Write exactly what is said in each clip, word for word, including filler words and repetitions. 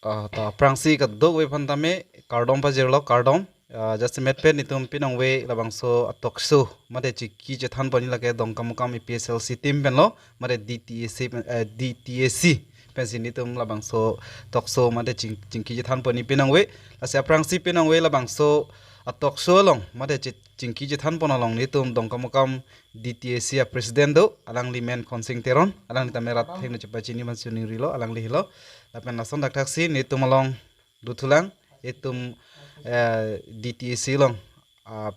Ah, to aphrangsi kadokave aphan tame kardom pajirlo, kardom. Ah, jasemet pen netum pinong ave labangso a-talk show mate chingki chethan ponji lake Dongkamukam A P S L C team penlo mate D T A C pen, eh, D T A C pensi netum labangso talk show mate ching, chingki chethan ponji pinong ave. Lasi aphrangsi pinong ave labangso a-talk show along mate chi, chingki chethan pon along netum Dongkamukam D T A C a-president do, alangli men Khonsing Teron, alangli tame rat thengno chepachini man chuning rilo, alangli helo. Lapen lason thakthak si netum along dothulang, itum, eh, D T A C along, ah,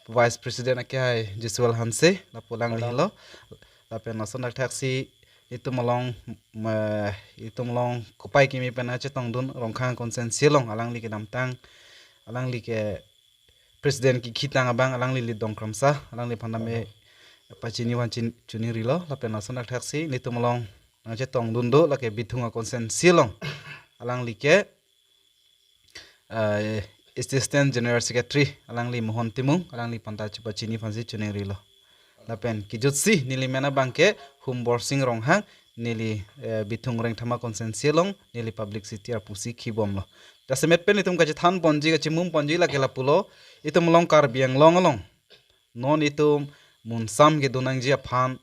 vice president akehai Josuel Hanse, lapu alangli helo. Lapen lason thakthak si itum along, mm, eh, itum along kopai kimi pen nangchetongdun Rongkhang constituency along, alangli kedamtang, alangli ke president kekhi tang abang alangli Lidong Kramsa, alangliphan tame pachini van chin, chuning rilo. Lapen lason thakthak si netum along nangchetongdun do lake Bithung a-constituency along alangli ke, eh, Assistant General Secretary, alangli Mohon Timung, alangliphan ta chepachini aphansi chuning rilo. Lapen kejutsi neli men abang ke Humborsing Ronghang, neli, eh, Bithung Rengthama constituency along, neli publicity arpu si khibomlo. Jasemet pen itum kachethan ponji, kachimum ponji lake lapulo, itum along Karbi Anglong along non itum munsam kedo nangji aphan,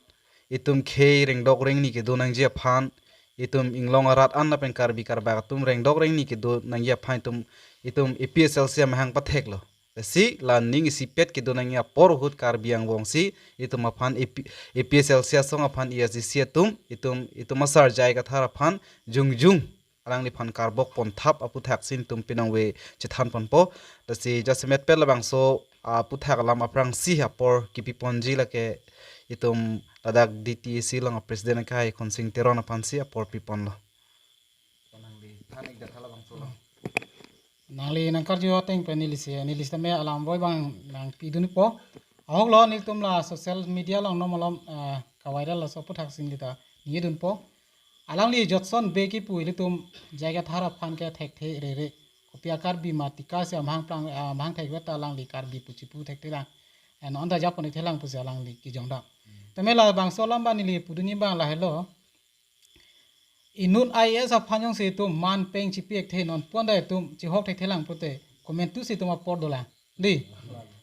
itum khei rengdok rengni kedo nangji aphan, itum inglong arat an lapen Karbi Karbak atum rengdok rengni kedo nangji aphan itum, itum A P S L C amahang patheklo. Lasi la ning isipet kedo nangji apor ahut Karbi angbong si itum aphan A P, A P S L C asong aphan A S D C atum, itum, itum asar J I Kathar aphan jongjung alangliphan karbok ponthap aphuthak si netum pinong ave chethan ponpo. Lasi jasemet pen labangso aphuthak alam aphrangsi apor kipi ponji lake itum ladak D T A C along a-president akehai Khonsing Teron aphansi apor pi ponlo. Nangli nangkarju ateng pen neli si, neli sitame alam boi abang nangpidunpo. Ahoklo nelitum la social media along non malom, eh, ka-viral laso aphuthak si neli ta ningjedunpo. Alangli Jotson Bey kipu ilitum J I Kathar aphan ke thekthe rere. Kopi a-Karbi ma tika si amahang plang, ah, amahang thekvet ta alangli Karbi pu chipu thekthelang. Eh, non ta japon ikthelang pusi alangli kejongdam. Tame labangso alam abang neli pudunji abang lahelo. Inut I A S aphan jongsi itum man peng chipi ekthe non pu anta itum chihok thekthelang pute komantu si itum apor dolang. Dei.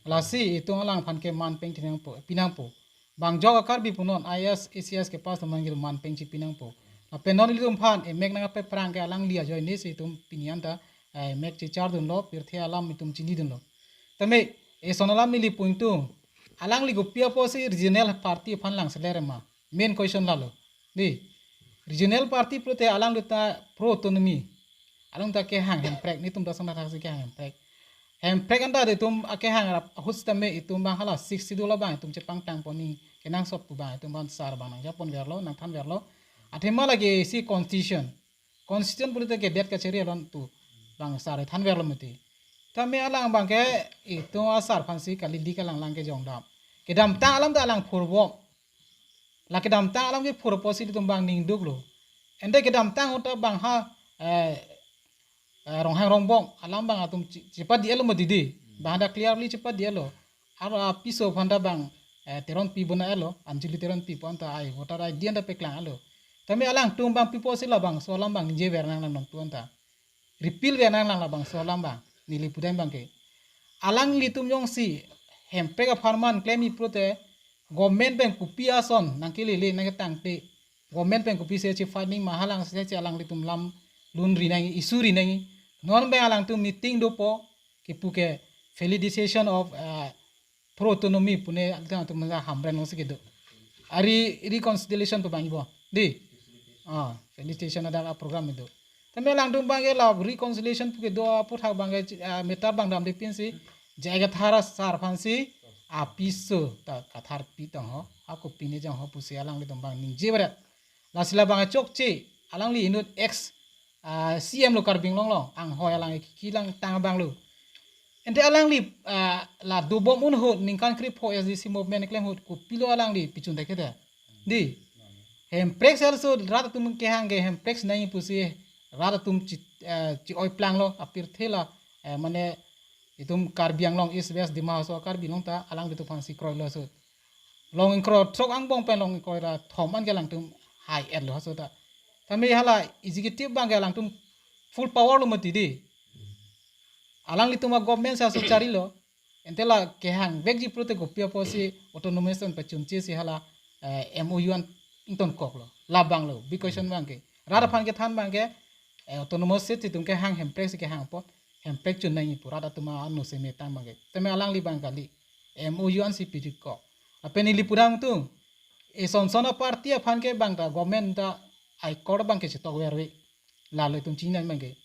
Lasi itum alangphan ke man peng thinangpo, pinangpo. Bang jok a-Karbi pu non I A S, A C S kepass atum abang ke man peng chipinangpo. Lapen non ilitum aphan emek nangkapephrang ke alangli ajoine si itum pini anta, eh, emek chichardunlo, pirthe alam itum chinidunlo. Tame, eson alam neli pu ingtung. Alangli kopi apotsi regional party aphan langseler ma. Main question lalo. Dei. Regional party pute alangli ta pro-autonomy. Along ta kehang hemprek, netum ta sangta thaksi kehang hemprek. Hemprek anta itum akehang rap ahut sitame itum abang hala Sixth Schedule abang itum chepangtang ponji kenangsot pu abang itum abang sar abang nangjapon verlo, nangthan verlo. Athema lake isi constitution. Constitution pute kedet kacheri alon pu abang sar than verlo mati. Tame alang abang ke itum asar aphansi kali di kalang lang kejongdam. Kedamtang alam ta alang phurbo. La kedamtang alam kephur apotsi itum abang ningduklo. Ante kedamtang ahut ta abang ha, eh, eh, Ronghang Rongbong alam abang atum chi-, chepadi-etlo mati dei. Abang anta clearly chepadi-etlo. Aro apiso aphan ta abang, eh, Teronpi bona-etlo, Anjali Teronpi pu anta ai voter I D anta paklang-etlo. Tame alangtum abang pi apotsi labangso alam abang ningjever nanglang nong tu anta. Repeal ver nanglang labangso alam abang. Neli pudam abang ke. Alanglitum jongsi hemprek apharman klemji pute government pen kopi ason nangkelele nangketangte. Government pen kopisi chefunding ma halangsi alanglitum lam lun ri nang, issue ri nang. Non abang alangtum meeting dopo kipu ke felicitation of, uh, pro-autonomy pune alangtum na Hamren alongsi kedo. Ari reconciliation pu abang ibo. Dei. Ah, felicitation adak a-program ido. Tame alangtum abang ke la reconciliation pu kedo aphuthak abang ke, ah, matter abang damde pinsi J I Kathar asar aphansi apiso ta Katharpi tong ho, ako pine jong ho pusi alanglitum abang ningjever. Lasi labang chokche, alangli inut ex, ah, C M lo Karbi Anglong along, anghoi alang kelang tang abang lo. Ante alangli, ah, la dobom un ahut, ningkan krepho S D C movement keklem ahut, kopilo alangli pichun thekthedet. Dei. Hemprek sel so rat atum kehang ke hemprek si nangji pusi rat atum chi, eh, chi-oi planglo apirthe la, eh, mane itum Karbi Anglong East West Dima Hasao Karbi along ta alanglitum aphansi kroilo so. Long ingkoi ra throk angbong pen long ingkoi ra thom an ke alangtum hai-etlo haso ta. Tame hala executive abang ke alangtum full power lo mati di. Alanglitum a-government si aso charilo. Ante la kehang vekji pulote kopi apotsi autonomous zone pachunche si hala, eh, M O U an ingtonkoklo. Labanglo, bi question abangke. Rat aphan kethan abangke, eh, autonomous state atum kehang hemprek si kehang apot, hemprek chun nangji pu rat atum a-ano si metang abangke. Tame alangli abang kali, M O U ansi pidikok. Lapen ili pudam tung, eson son a-party aphan ke abang ta government ta aikor abangke chetok verve. Lalo itum chini nang abangke.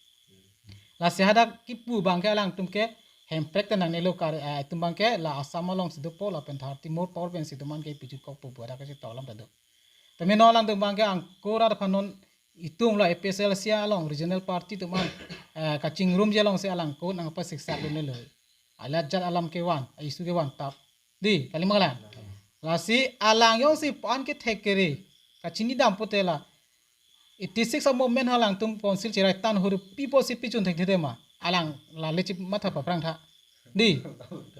Lasi hadak kipu abangke alangtum ke hemprek ta nangnelo kar, eh, itum abangke la Assam alongsi dopo lapen thirty more power pensi itum an ke pidikok pu pu hadak kachetong alam ta do. Tame non alangtum abangke angkur rat aphan non itum la A P H L C along regional party atum an, eh, kachingrumji alongsi alang ko nangpasiksak dunlo. Alat jat alam kevan, a-issue kevan tap. Di, kali ma kalang. Lasi alang jongsi pan kethek kere, kachini dam pulote la eighty six a-movement alangtum council cherai tan hur pi apotsi pichun thekthedet ma. Alang la le chimatha paphrang tha. Di,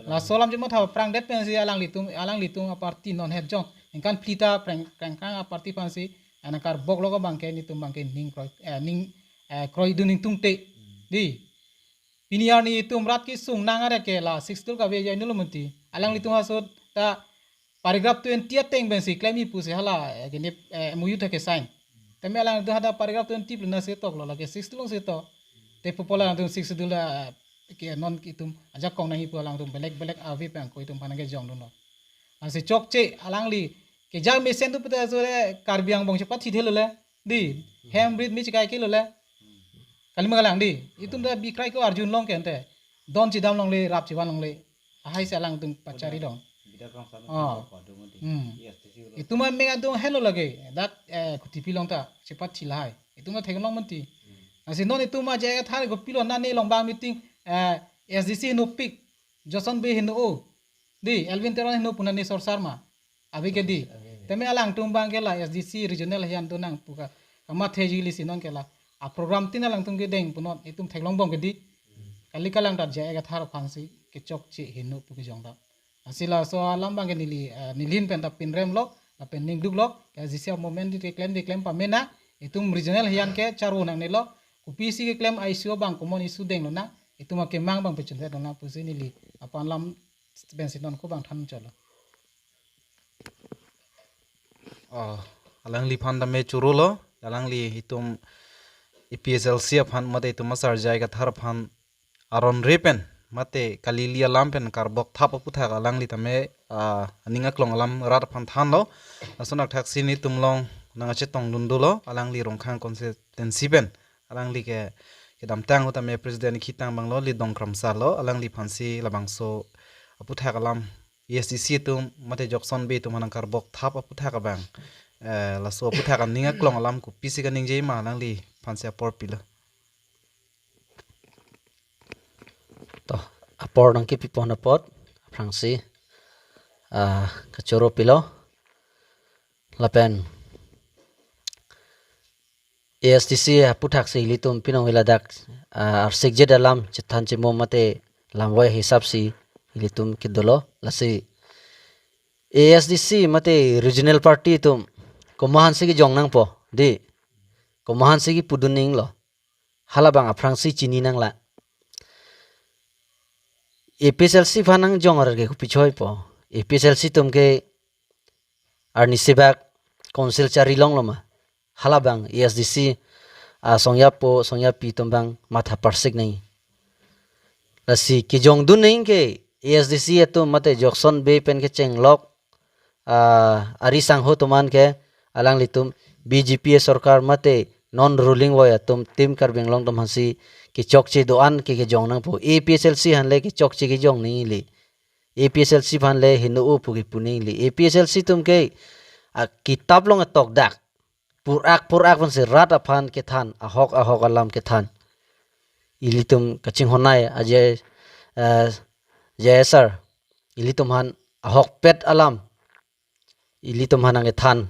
laso alam chimatha paphrangdet pensi alanglitum, alanglitum a-party non het jong. Ningkan phli ta preng, prengkang a-party aphansi, anakar bok lo abangke netum abangke ning kroi, eh, ning, eh, kroidun ning tungte. Di, pini arni itum rat kesung nang are ke la Sixth Schedule kave jai nulo mati. Alanglitum asot ta paragraph twenty ateng pensi klemji pusi hala, eh, gini, eh, M O U ta ke-sign. Tame alangtum hadak paragraph twenty plena si toklo, lake Sixth Schedule alongsi to. Te pupo alangtum Sixth Schedule la, eh, ke non itum ajakong nangji pu alangtum belek belek ave pen ko itum aphan kejongdunlo. Lasi chokche alangli keja mesen tu puta sore Karbi Anglong chepathithelo le. Di, hem rit mi chekai kelo le. Kali ma kalang di. Itum ta bikrai ko arjun long ke ante. Don chidam longle, rap chivan longle. Ahai si alangtum pachari dong. Bida kang sanu Oh. Kang padu mati. Hmm. Yes, tisi ulo. Itum ameng adung helo lage. Dak, eh, kutipi long ta. Chepathi lahai. Itum ta theklong mati. Hmm. Lasi non itum a J I Kathar kopilo nane long bang meeting, eh, A S D C henopik. Joson Bey heno o. Di, Elwin Teron heno pu nane sorsar ma. Ave ke di. Ave, ave. Tame alangtum abangke la A S D C regional hian donang pu ka. Kamatheji lisi non ke la. A-program tin alangtum kedeng pu non itum theklong bom ke di. Kali kalang ta J I Kathar aphansi kechokche heno pu kejong dam. Lasi laso alam abangke neli, eh, neli ahin pen ta pinremlo, lapen ningduklo, A S D C a-movement di keklem di klem pamena, itum regional hian ke charvo nangnelo, kopisi keklem a-issue abang common issue denglo nang, itum akemang abang pachundet lonang pusi neli aphan alam pensi non ko abang than cholo. Oh, alangliphan tame chorolo, alangli itum A P H L C aphan mate itum asar J I Kathar aphan aron re pen mate kali ili alam pen karbok thap aputhak alangli tame, ah, aning aklong alam rat aphan thanlo. Lason athak si netum along nangkachetongdun dolo, alangli Rongkhang constituency pen. Alangli ke kedamtang ahut tame president khitang abanglo, Lidong Kramsa lo, alangliphansi labangso aputhak alam A S D C atum mate Joson Bey atum aphan nangkarbok thap aputhak abang. Eh, laso aputhak aning aklong alam kopisi kaningje ma alangliphansi apor pilo. To, apor nangkipipon apot, aphrangsi, ah, kachoro pilo. Lapen A S D C aputhak si ilitum pinong ila dak, ah, arsikjet alam chethan chemo mate lamvoi hisap si ilitum kedolo. Lasi A S D C mate regional party atum komahan si kejong nangpo, di. Komahan si kipudun ninglo. Halabang aphrangsi chini nanglang. A P H L C aphan nangjong arat ke kopi choi po. A P H L C atum ke arni sibak council chari longlo ma. Halabang A S D C, ah, songjapo, songjapi atum abang matha parsik nangji. Lasi kejongdun nangji ke A S D C atum mate Joson Bey pen kechenglok, ah, ari sangho atum an ke alanglitum B J P sorkar mate non ruling voi atum Team Karbi Anglong atum aphansi kechokche do-an ke kejong nangpo. A P H L C aphan le kechokche kejong nangji le. A P H L C aphan le heno o pu kepu nangji le. A P H L C atum ke, ah, kitap along atok dak. Pur-ak pur-ak pensi rat aphan kethan, ahok ahok alam kethan. Ilitum kachinghon-ai aje, eh, J S R. Ilitum aphan ahokpet alam ilitum aphan nangkethan,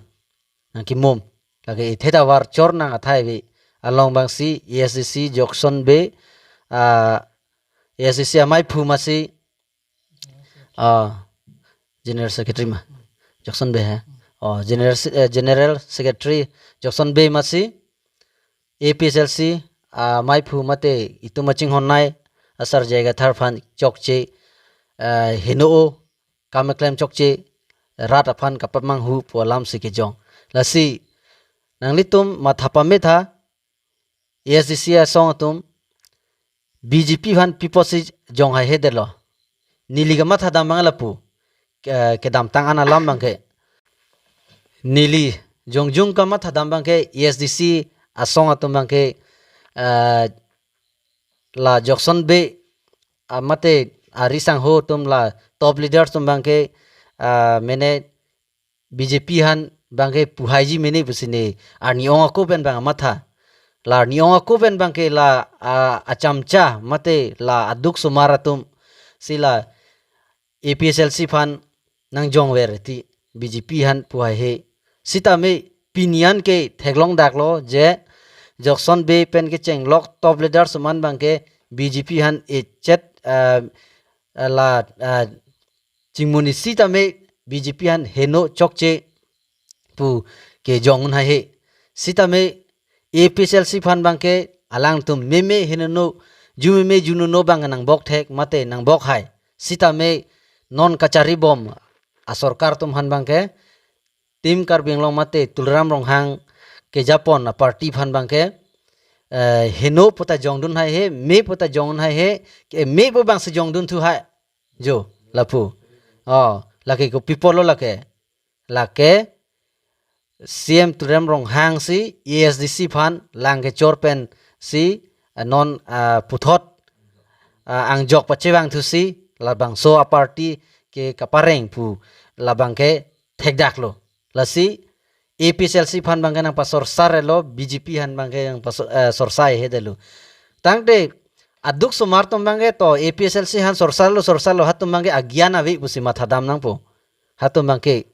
nangkimum. Lake ithe ta var chor nang athai ave. Along abangsi A S D C Joson Bey, ah, A S D C amei aphu masi, ah, General Secretary ma. Joson Bey he. Oh, General Se-, eh, General Secretary Joson Bey masi, A P H L C amaiphu mate itum achinghonnei asar J I Kathar aphan chokche, ah, heno-o, kam keklem chokche, rat aphan kapamanghu pu alam si kejong. Lasi nanglitum matha pametha, A S D C asong atum B J P aphan pi apotsi jong haihedetlo. Neli kamathadam abang lapu, ke-, kedamtang an alam abangke. Neli jongjung kamathadam abangke A S D C asong atum abangke, eh, la Jockson Bey, ah, mate ari sangho atum la top leaders atum abangke, ah, mene B J P aphan abangke puhaiji mene pusi ne arni ong ako pen abang matha. La arni ong ako pen abangke la, ah, achamcha mate la aduk osomar atum si la A P H L C aphan nangjongver ti B J P aphan puhaihe. Sitame pini an ke theklongdaklo je Jockson Bey pen kechenglok top leaders atum an abangke B J P aphan echet, ah, la, ah, chingmun isi tame B J P aphan heno chokche pu kejong un haihe. Sitame A P H L C aphan abangke alangtum meme henono, ju meme junono abang nangbok thek mate nangbok hai. Sitame non kacharibom asorkar atum aphan abangke Team Karbi Anglong mate Tuliram Ronghang kejapon aparty aphan abangke, eh, heno puta jongdun haihe, me puta jongdun haihe, ke me pu abangsi jongdunthu hai. Jo, lapu. Oh, lake kopi apotlo lake. Lake C M Tuliram Ronghang si A S D C aphan lang kechor pensi, ah, non, ah, puthot, ah, angjok pachevangthusi labangso aparty ke kapareng pu labangke thekdaklo. Lasi A P H L C aphan abangke nangpasorsarlo, B J P aphan abangke nangpaso-, eh, sorsaihedetlo. Tangte aduk osomar atum abangke to A P H L C aphan sorsarlo, sorsarlo, hatum abangke agyan ave pusi mathadam nangpo. Hatum abangke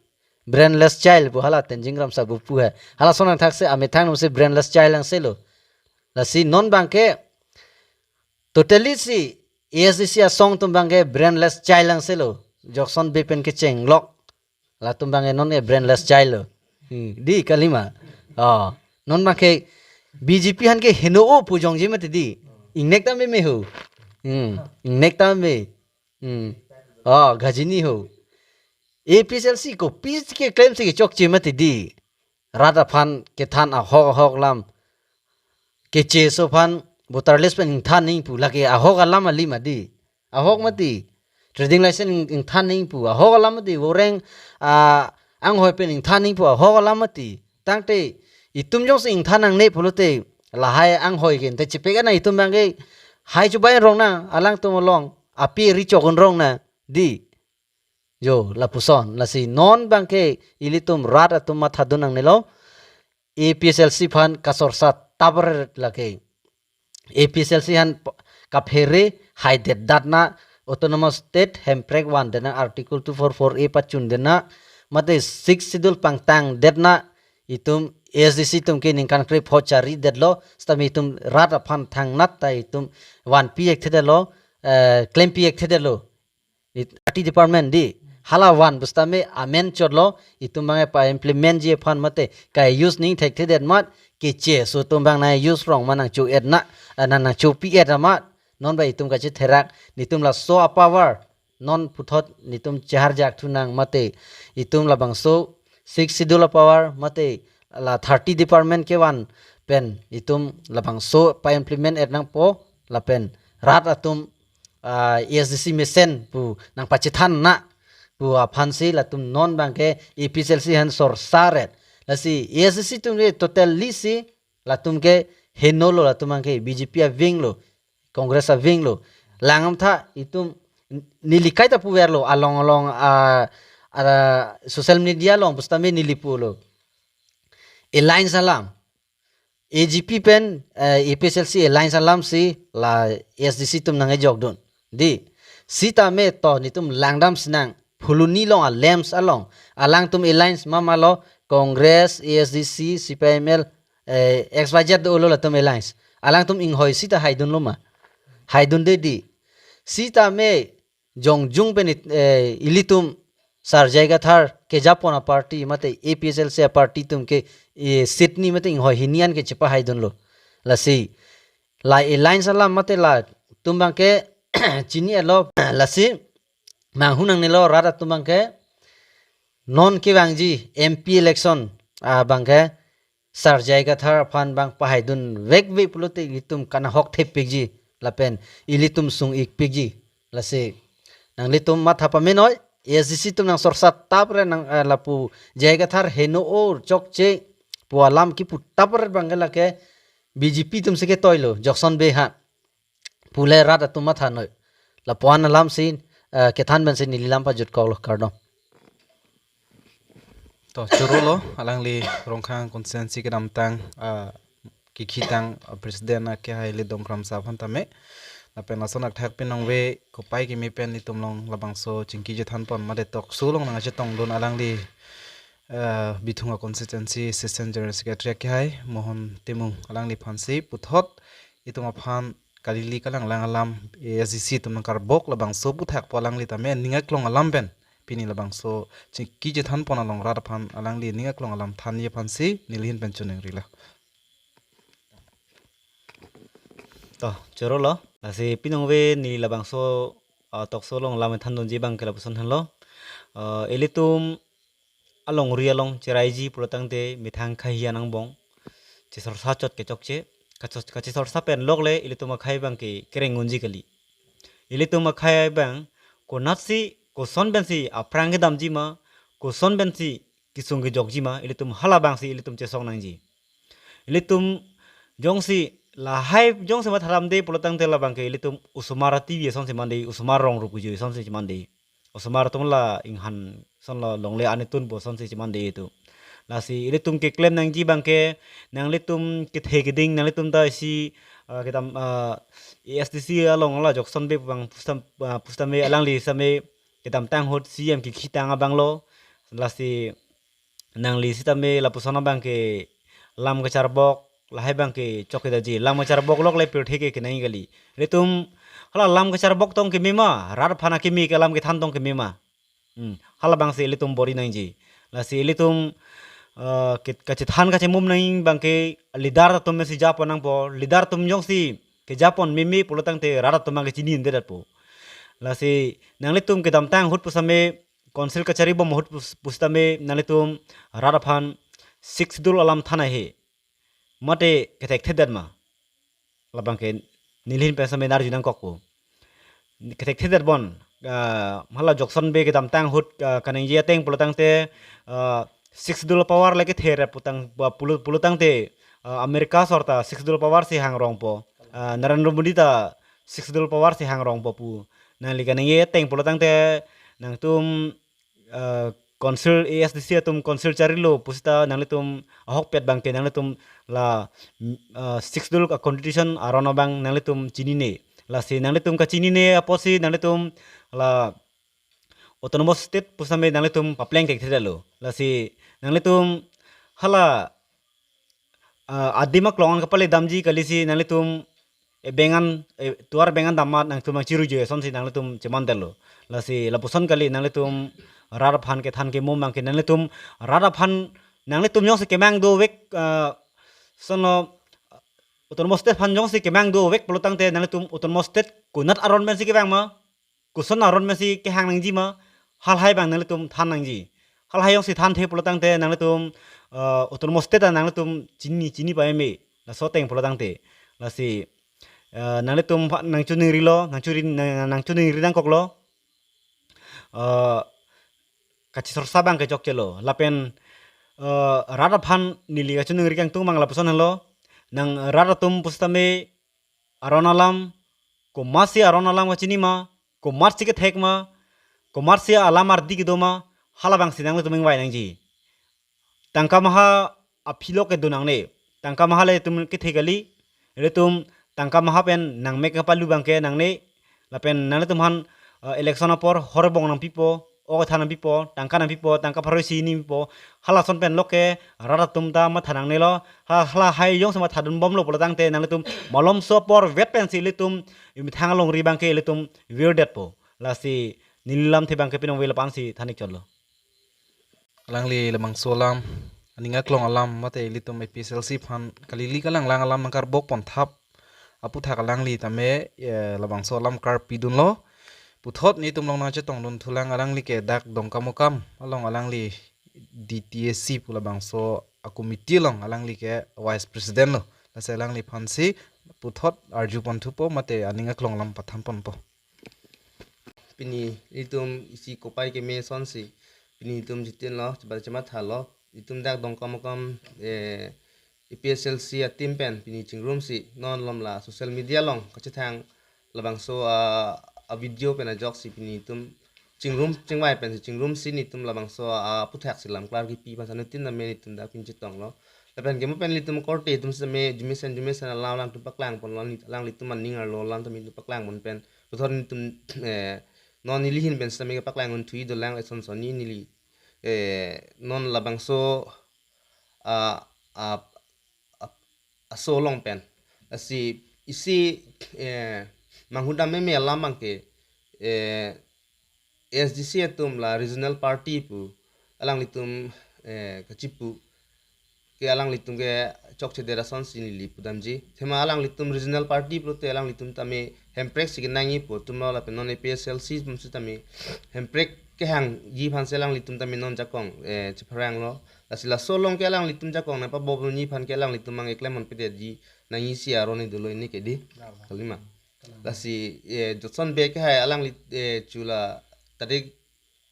brainless child pu hala Tenzing Ramsa pu pu hai. Hala ason nangthak si amethang atum si brainless child angselo. Lasi non abangke totally si A S D C asong atum abangke brainless child angselo. Jockson Bey pen kechenglok. Latum abangke non ke brainless child lo. Hmm, di kalima. Oh, non abangke B J P aphan ke heno-o pu jongji mati di. Ingnek tame me ho. Hmm, ingnek tame. Hmm. Oh, ghajini ho. A P H L C kopi keklem si kechokche mati di. Rat aphan kethan ahok ahok alam. Keche aso aphan voter list pen ingthan nangji pu lake ahok alam kali mati. Ahok mati. Trading license ing-, ingthan nangji pu ahok alam mati. Voreng, ah, anghoi pen ingthan nangji pu ahok alam mati. Tangte itum jongsi ingthan nangne pulote lahai anghoi ke te chepek ana itum abangke hai chubai rong na alangtum along api ri chok un rong na di. Jo, lapuson, lasi non abangke ilitum rat atum mathadun nangnelo, A P H L C aphan kasorsa tabar lake. A P H L C aphan p-, kaphere haidet dat na, Autonomous State hemprek vandet na, Article two four four A pachundet na, mate Sixth Schedule pangtangdet na, itum A S D C atum ke ningkan kre pho charidetlo, sitame itum rat aphan thangnat ta itum vanpi ekthedetlo, eh, klempi ekthedetlo. It-, I T department di. Hala van pusitame amen chotlo, itum abangke pa-implement ji aphan mate ka-use nangji thekthedet amat, keche aso atum abang nang-use rong ma nangcho-et na, eh, nang nangchopi-et amat. Non ba itum kachetherak, netum laso apower. Non puthot netum cheharjak thunang mate. Itum labangso Sixth Schedule apower mate la thirty department kevan pen itum labangso pa-implement-et nangpo lapen rat atum, ah, A S D C mesen pu nangpachethan na pu aphansi latum non abangke A P H L C aphan sorsaret. Lasi A S D C atum ke totally si latum ke henolo, latum abangke B J P aving lo, Congress aving lo. Langdamtha itum neli kaita puverlo along along, ah, ah, social media along pusitame neli pulo. Alliance alam. A G P pen, eh, A P H L C alliance alam si la A S D C atum nangkejokdun. Di, sitame to netum langdam sinang Phuloni along a-LAMPS along. Alangtum alliance ma malo Congress, A S D C, C P I M L, eh, X Y Z dolo latum alliance. Alangtum inghoi sita haidunlo ma. Haidunde di. Sitame jongjung pen it-, eh, ilitum Sar J I Kathar kejapon aparty mate A P H L C aparty atum ke, eh, seat hini mate inghoi hini an ke chepahaidunlo. Lasi La alliance alam mate latum abangke chini-etlo, lasi manghu nangnelo rat atum abangke non kevangji M P election abangke Sar J I Kathar aphan abang pahaidun vekve pulote ilitum kanahok thepikji lapen ilitum sung-ikpikji. Lasi nanglitum matha pamenoi, A S D C atum nangsorsa tapre nang, eh, lapu J I Kathar heno-o chokche pu alam kipu tapre abangke lake B J P atumsi ketoilo, Jockson Bey ha pule rat atum mathanoi. Lapu-an alamsi, eh, kethan pensi neli lam pajutkoklo, kardom. To, choro lo, alangli Rongkhang constituency kedamtang, ah, kekhitang, ah, president akehai Lidom Kramsa aphan tame. Lapen lason athak pinongve kopai kimi pen itum along labangso chingki chethanpon mate talk show along nangchetongdun alangli, ah, Bithung a constituency assistant general secretary akehai Mohon Timung, alangliphansi puthot itum aphan kalili kalanglang alam, A S D C atum nangkarbok labangso aphuthak pu alangli tame ning aklong alam pen pini labangso chingki chethanpon along rat aphan alangli ning aklong alam thanji aphansi neli ahin pen choningrilo. To, choro lo. Lasi pinongve neli labangso, ah, talk show along lam thandunji abangke lapuson henlo. Ah, ilitum alongri along cheraiji pulotangte methang khahi anangbong chesorsa chot kechokche. Kachos-, kachesorsa pen lokle ilitum akhei abangke kereng unji kali. Ilitum akhei abang konatsi, koson pensi aphrang kedamji ma, koson pensi kesung kejokji ma, ilitum halabangsi ilitum chesong nangji. Ilitum jongsi lahai jongsi matharamde pulotangte labangke ilitum osomar T V asonsi mande, osomar rong rukuju asonsi mande. Osomar atum la inghan ason lo longle anitun pu asonsi chemande itum. Lasi ilitum keklem nangji abangke nanglitum kethe keding nanglitum ta isi, ah, kedam, ah, A S D C along la Jockson Bey abang pustam, ah, pustam me alangli same kedamtang ahut C M kekhitang abang lo. Lasi nangli sitame lapuson abangke lam kacharbok, lahai abangke chokche daji. Lam kacharbok lokle pirthe ke kenangji kali. Ilitum hala lam kacharbok tong keme ma, rat aphan akeme ke lam kethan tong keme ma. Hmm, halabangsi ilitum bor-i nangji. Lasi ilitum, eh, ke-, kachethan kachemum nangji abangke leader atum si japon nangpo, leader atum jongsi kejapon meme pulotangte rat atum abangke chini-un-edet po. Lasi nanglitum kedamtang ahut pusitame council kachari bom ahut pus-, pusitame nanglitum rat aphan Sixth Schedule alam than ahe. Mate kethekthe det ma? Labangke neli ahin pen same nerju nangkokpo. Kethekthe det bon, ah, hala Jockson Bey kedamtang ahut, ah, kaningje ateng pulotangte, ah, Sixth Schedule power le kethe re putang, ba pulo-, pulotangte, ah, America asor ta Sixth Schedule power si hangrongpo. Ah, Narendra Modi ta Sixth Schedule power si hangrongpo pu. Nangli kaningje ateng pulotangte nangtum, ah, council A S D C atum council charilo pusita nanglitum ahokpet abangke nanglitum la, mm, ah, Sixth Schedule a constitution aron abang nanglitum chinine. Lasi nanglitum kachinine apotsi nanglitum la autonomous state pusitame nanglitum papleng thekthedetlo. Lasi nanglitum hala, ah, adim aklong an kapale damji kalisi nanglitum, eh, beng an, eh, tovar beng an dammat nangtum nangchiruji asonsi nanglitum chemandetlo. Lasi lapuson kali nanglitum rat aphan kethan kemum abangke nanglitum rat aphan nanglitum jongsi kemang dovek, ah, ason lo autonomous state aphan jongsi kemang dovek pulotangte nanglitum autonomous state konat aron pensi kevang ma? Koson aron pensi kehang nangji ma, halahai abang nanglitum than nangji. Halahai jongsi thanthe pulotangte nanglitum, eh, autonomous state ta nanglitum chini, chini pame, laso ateng pulotangte. Lasi, eh, nanglitum pha-, nangchoningrilo, nangchori, nang, nangchoningri nangkoklo. Eh, kachesorsa abangke chokchelo. Lapen, eh, rat aphan neli kachoningri kangtung abang lapuson henlo. Nang rat atum pusitame aron alam, komatsi aron alam kachini ma, komatsi kethek ma, komatsi alam ardi kedo ma, halabangsi nanglitum ingvai nangji. Tangka maha aphi lo kedo nangne. Tangka maha le itum kethe kali, ilitum tangka maha pen nangmek kapalu abangke nangne, lapen nanglitum aphan, eh, election apor horbong nangpipo, ok kethan nangpipo, tangka nangpipo, tangka pharo isi hini pipo, halason pen loke rat atum ta matha nangnelo, ha, halahai jongsi mathadun bomlo pulotangte nanglitum malomso apor vet pensi ilitum imethang alongri abangke ilitum virdetpo. Lasi neli lamthe abangke pinongve lapu-ansi than-ik chotlo. Alangli labangso alam, aning aklong alam, mate ilitum A P H L C aphan kalili kalanglang alam nangkarbok pon thap. aputhak alangli tame, eh, labangso alam karpidunlo. Puthot netum along nangchetongdun thulang, alangli ke dak Dongkamukam along alangli D T A C pu labangso a-committee along alangli ke vice president lo. Lasi alangliphansi puthot arjupon thupo mate aning aklong alam pathanponpo. Pini itum isi kopai keme asonsi, pini itum jitinlo, chebal chemathalo, itum dak Dongkamukam, eh, A P H L C a-team pen pini chingrumsi non lom la social media along kachethang labangso a, a-video pen ajoksi pini itum chingrum chingvai pensi chingrumsi netum labangso aputhak si lam klar kipi aphan sanutin tame netum dak pini chetonglo. Lapen kemo pen ilitum korte atum sitame jumesen jumesen alam alangtum paklangponlo, alanglitum aning arlo alam tame netum paklangpon pen puthot netum, eh, non neli ahin pen sitame paklangdun thuji dolang, lason sonni neli, eh, non labangso a, a, a, aso along pen. Lasi isi, eh, manghudam meme alam abangke, eh, A S D C atum la regional party pu alanglitum, eh, kachipu ke alanglitum ke chokchedet asonsi neli pudamji. Athema alanglitum regional party pulote alanglitum tame Hemprek si kenangji pu atumlo lapen non A P H L C atum sitame Hemprek kehangji aphansi alanglitum tame non jakong, eh, chepharanglo. Lasi laso along ke alanglitum jakong nangpabobonji aphan ke alanglitum abang klemponpedetji nangji si aron dolo, ini ke dei. Kalima. Lasi, eh, Jotson Bey ke hai alangli, eh, chula tarik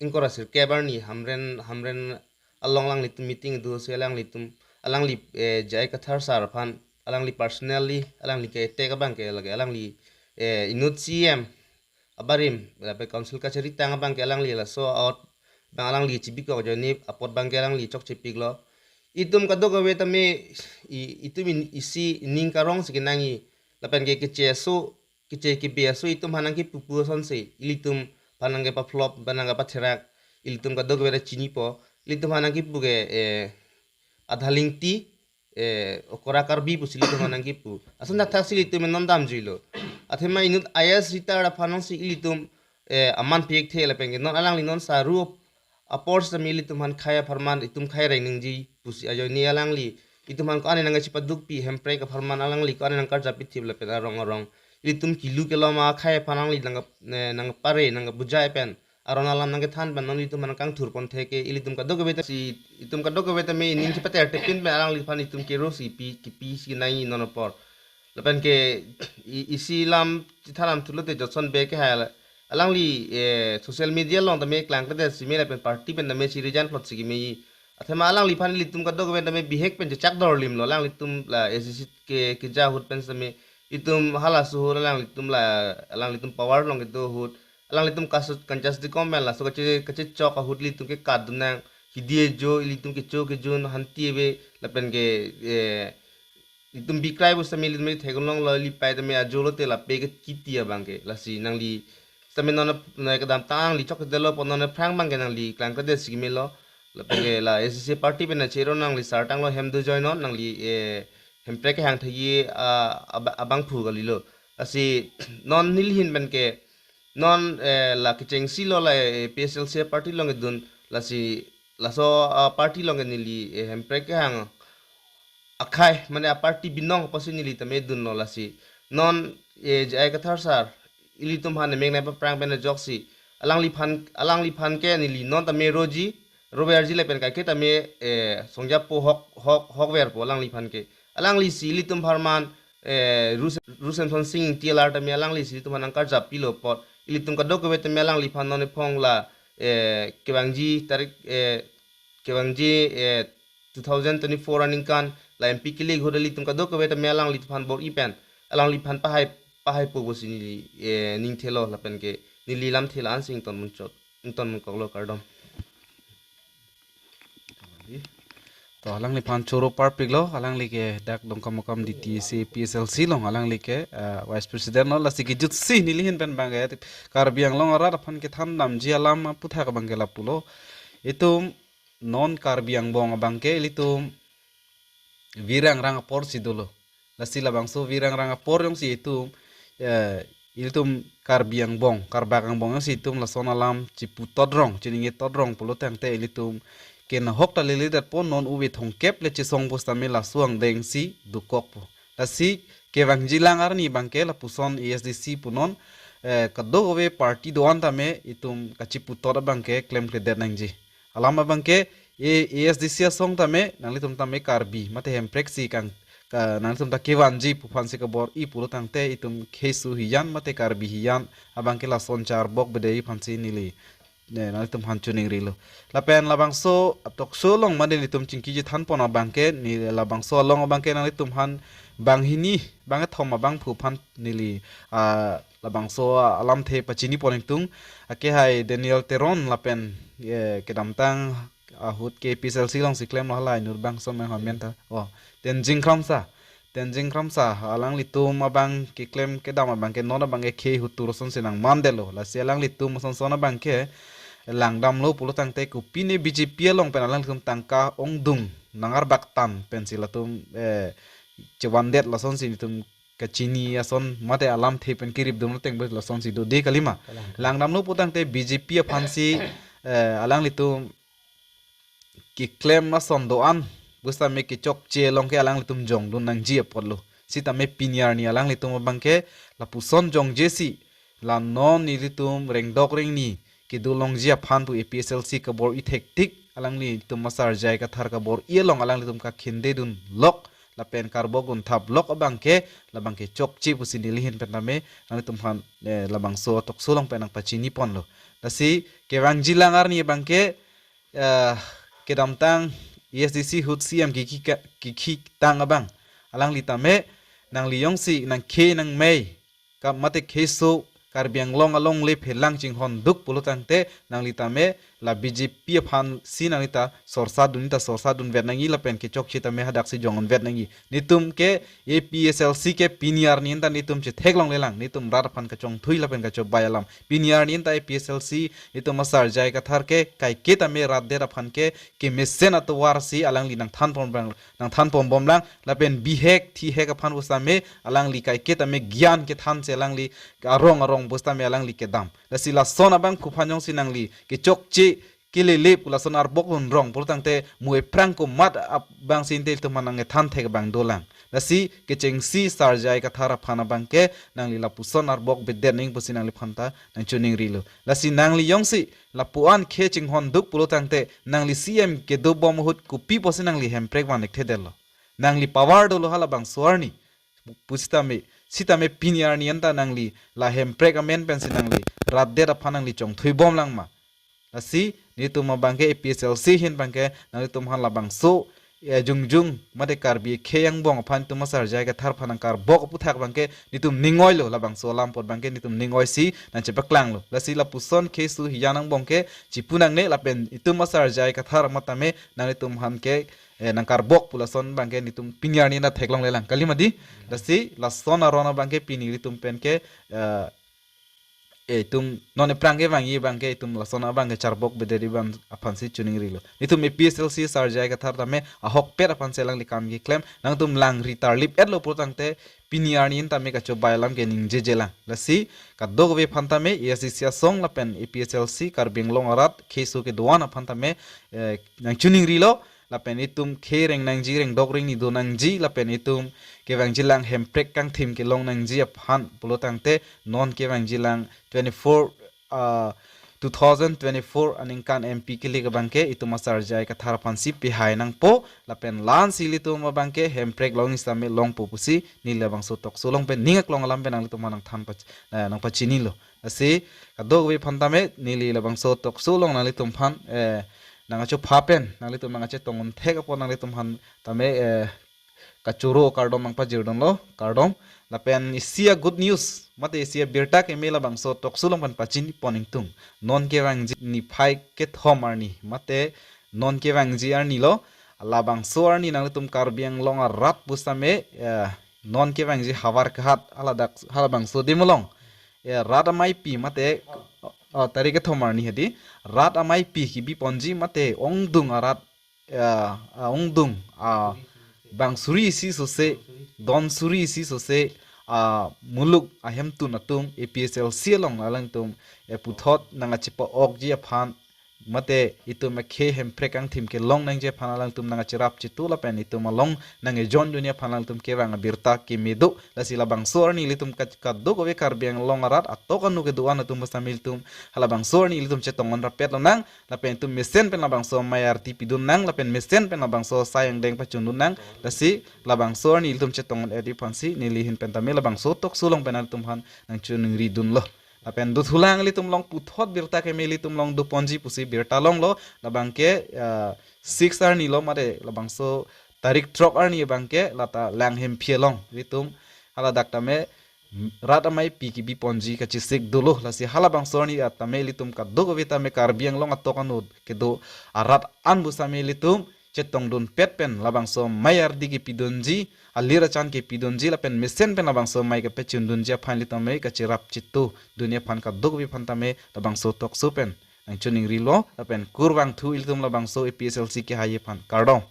ingkoi ra sirkep arni Hamren, Hamren along alanglitum meeting do si alanglitum, alangli, eh, J I Kathar sir aphan alangli personally alangli ke attack abangke lake alangli, eh, inut C E M abarim lapen council kachari tang abangke alangli laso out abang alangli chibikok ajoine apot abangke alangli chokchepiklo. Itum kadokave tame i-, itum in-, isi ining karong si kenangji lapen ke keche aso, keche kebe aso itum aphan nangkipupu asonsi ilitum aphan nangkepaflop, aphan nangkepatherak, ilitum kadokave ta chinipo, ilitum aphan nangkipu ke, eh, adhalingti, eh, okra Karbi pusi ilitum aphan nangkipu. Ason thakthak si ilitum non damjuilo. Athema inut I A S retired aphan nangsi ilitum, eh, aman pik the lapen ke non alangli non saru apor sitame ilitum aphan khei apharman itum khei reng ningji pusi ajoine alangli itum aphan ko-an nangkachepadukpi, Hemprek apharman alangli ko-an nangkarjapithip lapen arong arong ilitum kilu kelom akhei aphan alangli nang, eh, nangpare nangkabujai pen aron alam nangkethan pen non ilitum aphan kangthurpon theke ilitum kadokave ta si itum kadokave tame ining chepatertepin pen alangliphan itum kero si pi kipi si nangji non apor. Lapen ke i-, isi lam chethan lam thulote Jotson Bey ke hai alangli, eh, social media along tame klangkledet si me lapen party pen tame si resign plot si kemeji. Athema alangliphan ilitum kadokave tame bihek pen chechak dorlimlo, alanglitum la A C C ke keja ahut pen sitame itum halaso ahut alanglitum la alanglitum power along kedo ahut alanglitum kasu kanchas di komen laso kache kachechok ahut ilitum ke kadun nang hidi ejo ilitum kecho kejun hanti ave lapen ke, eh, itum bikrai pu sitame ilitum theklonglo, ili pai tame ajolo te lape ke kiti abangke. Lasi nangli sitame non na kedam tang nangli chokchedetlo pu non aphrang abangke nangli klangkledet si kemelo. Lapen ke la A C C party pen nangchero nangli sartanglo hem do join non nangli, eh, Hemprek kehang thagi, ah, ab-, abangphu kalilo. Lasi non neli ahin pen ke non, eh, la kechengsi lo la, eh, A P H L C party along kedun lasi laso, ah, party along ke neli, eh, Hemprek kehang akhei mane a-party binong apotsi neli tame dunlo lasi. Non, eh, J I Kathar sir ilitum aphan nemek nangpaprang pen ajoksi alangliphan alangliphan ke neli non tame roji roverji lapen kaike tame, eh, songjapo hok hok hokverpo alangliphan ke. Alanglisi ilitum apharman, eh, Ru-, Ru Semson Sing Ingti alar tame alanglisi ilitum aphan nangkarjapilo apot ilitum kadokave tame alangliphan non ephong la, eh, kevangji tarik, eh, kevangji, eh, two thousand twenty-four aningkan la M P kele ahut ilitum kadokave tame alangliphan bor-i pen alangliphan pahai pahaipo pusi neli, eh, ning thelo lapen ke neli lamthe la-an si ingtonmun chot ingtonmun koklo, kardom. To alangliphan choro parpiklo, alangli ke dak Dongkamukam D T A C P S L C along alangli ke, eh, vice president lo, lasi kejutsi neli ahin pen abangke Karbi Anglong arat aphan kethan damji alam aputhak abangke lapulo. Itum non Karbi angbong abangke ilitum virang rang apor si dolo. Lasi labangso virang rang apor jongsi itum, eh, ilitum Karbi angbong, Karbak angbong jongsi itum lason alam chipu totrong, chiningje totrong pulo tangte ilitum ke nahok ta lele detpo, non uve thongkep le chesong pusitame laso angdeng si dokokpo. Lasi kevangjilang arni abangke lapuson A S D C punon, eh, kadokave party do-an tame itum kachiputhot abangke klemkledet nangji. Alam abangke A-, A S D C asong tame nanglitum tame Karbi mate Hemprek si kang ka, nanglitum ta kevanji pu aphansi kabor-i pulo tangte itum Kheso hijan mate Karbi hijan abangke lason charbok bede-i aphansi neli, ne, nanglitum aphan choningrilo. Lapen labangso a-talk show along mane nelitum chingki chethanpon abangke, ne labangso along abangke nanglitum aphan banghini bangkethom abangphu aphan neli, ah, labangso alamthe pachinipon ingtung, akehai Daniel Teron lapen, eh, kedamtang ahut ke A P H L C alongsi klemlo hala inut bangso meng hamen ta. Oh, Tenzing Kramsa. Tenzing Kramsa, alanglitum abang keklem kedam abangke non abangke khei hutur asonsi nangmandetlo. Lasi alanglitum asonson abangke langdamlo pulo tangte kopine B J P along pen alanglitum tangka ongdung nangarbaktan pensi latum, eh, chevandet lasonsi nelitum kachini ason mate alamthe pen kirip dum teng bes lasonsi dode kalima. Kalang. Langdamlo pulo tangte B J P aphansi, eh, alanglitum keklem ason do-an pusitame kechokche along ke alanglitum jongdun nangji apotlo. Sitame pini arni alanglitum abangke lapuson jongjesi la non nelitum rengdok rengni kedo longji aphan pu A P H L C kabor-i thektik, alanglitum asar J I Kathar kabor-i along alanglitum kakhindedun lok lapen karbok dunthap lok abangke labangke chokche pusi neli ahin pen tame nanglitum aphan, eh, labangso a-talk show along pen nangpachiniponlo. Lasi kevangjilang arni abangke, eh, kedamtang A S D C ahut C M kiki ka-, kiki tang abang, alangli tame nangli jongsi nangkhei nangmei ka mate Kheso Karbi Anglong alongle phelang chinghonduk pulo tangte nangli tame la B J P aphansi nangli ta sorsa dun, ta sorsa dunvet nangji lapen kechokche tame hadaksi jongdunvet nangji. Nelitum ke A P H L C ke pini arni anta nelitum chetheklonglelang, nelitum rat aphan kachongthui lapen kachobei alam. Pini arni anta A P H L C nelitum asar J I Kathar ke kaike tame rat det aphan ke kemesen atovarsi alangli nangthanpon bang, nangthanponbomlang, lapen bihek thihek aphan pusitame alangli kaike tame gyan kethansi alangli arong arong pusitame alangli kedam. Lasi lason abangphu aphan jongsi nangli kechokche kelele pu lason arbok lunrong pulo tangte mu ephrang komat abangsi inte ilitum aphan nangkethan thek abang dolang. Lasi kechengsi sar J I Kathar aphan abangke nangli lapuson arbok bedet ning pusi nangliphan ta nangchoningrilo. Lasi nangli jongsi lapu-an khei chinghonduk pulo tangte nangli C M kedobom ahut kopi pusi nangli Hemprek van-ik thedetlo? Nangli power dolo halabangso arni pusitame, sitame pini arni anta nangli la Hemprek amen pensi nangli rat det aphan nangli chongthuibomlang ma? Lasi nelitum abangke A P H L C ahin abangke nanglitum aphan labangso, eh, jongjung mate Karbi akhei angbong aphan itum asar J I Kathar aphan nangkarbok aputhak abangke nelitum ning oilo, labangso alam apot abangke nelitum ning oisi nangchepaklanglo. Lasi lapuson Kheso hijan angbong ke chipu nangne lapen itum asar J I Kathar amat tame nanglitum aphan ke, eh, nangkarbok pu lason abangke nelitum pini arni anta theklonglelang, kalima di. Lasi lason aron abangke pini ilitum pen ke, eh, eh, itum non ephrang kevangji abangke itum lason abangke charbok bedet-i abang aphansi choningrilo. Nelitum A P H L C sar J I Kathar tame ahokpet aphansi alangli kam keklem, nangtum langri tarlip-etlo pulo tangte pini arni anta tame kachobei alam ke ningjejelang. Lasi kadokave aphan tame A S D C asong lapen A P H L C Karbi Anglong arat Kheso kedo-an aphan tame, eh, nangchoningrilo, lapen itum khei reng nangji, rengdok rengni do nangji, lapen itum kevangjilang Hemprek kangthim kelong nangji aphan pulo tangte non kevangjilang twenty-four, ah, two thousand twenty-four aningkan M P kelik abangke itum asar J I Kathar aphansi pehai nangpo, lapen la-ansi ilitum abangke Hemprek longji sitame longpo pusi neli labangso a-talk show along pen ning aklong alam pen nanglitum aphan nangthan pach-, eh, nangpachinilo. Lasi kadokave aphan tame neli labangso a-talk show along nanglitum aphan, eh, nangkachopha pen nanglitum nangkachetong un thek apot nanglitum aphan tame, eh, kachoro kardom nangpajirdunlo, kardom. Lapen isi a-good news mate isi abirta keme labangso a-talk show along pen pachinipon ingtung. Non kevangji niphai kethom arni mate non kevangji arnilo, labangso arni nanglitum Karbi Anglong arat pusitame, eh, non kevangji havar kahat haladak halabangso adim along, eh, rat ameipi mate, oh, tarik kethom arni hedi, rat ameipi kebiponji mate ongdung arat, eh, ah, ongdung, ah, bang suri isi sose, don suri isi sose, ah, muluk ahemtun atum A P H L C along alangtum, eh, puthot nangkachepa-okji aphan mate itum akhei Hemprek angthim kelong nangji aphan alangtum nangkacherap chitu lapen itum along nangkejon dunji aphan alangtum kevang abirta keme do. Lasi labangso arni ilitum ka-, kadokave Karbi Anglong arat atok anu kedo-an atum pusitame ilitum halabangso arni ilitum chetong-un rapet lonang. Lapen itum mesen pen labangso amei ardi pidun nang, lapen mesen pen labangso asai angdeng pachundun nang. Lasi labangso arni ilitum chetong-un-etji aphansi neli ahin pen tame labangso talk show along pen ilitum aphan nangchiningri dunlo. Lapen dothulang ilitum along puthot birta keme ilitum along doponji pusi birta longlo. Labangke, ah, six arni lo mate labangso tarik throk arni abangke lata Langhimphi along ilitum haladak tame rat amei pi kebiponji kachesik dolo. Lasi halabangso arni tame ilitum kadokave tame Karbi Anglong atok anu kedo arat an pusitame ilitum chetongdunpet pen labangso amei ardi kepidunji, alir achan kepidunji lapen mesen pen labangso amei kepachundunji aphan ilitum amei kacherap chitu dunji aphan kadokave aphan tame labangso talk show pen nangchiningrilo. Lapen kurvangthu ilitum labangso A P H L C kehai aphan, kardom.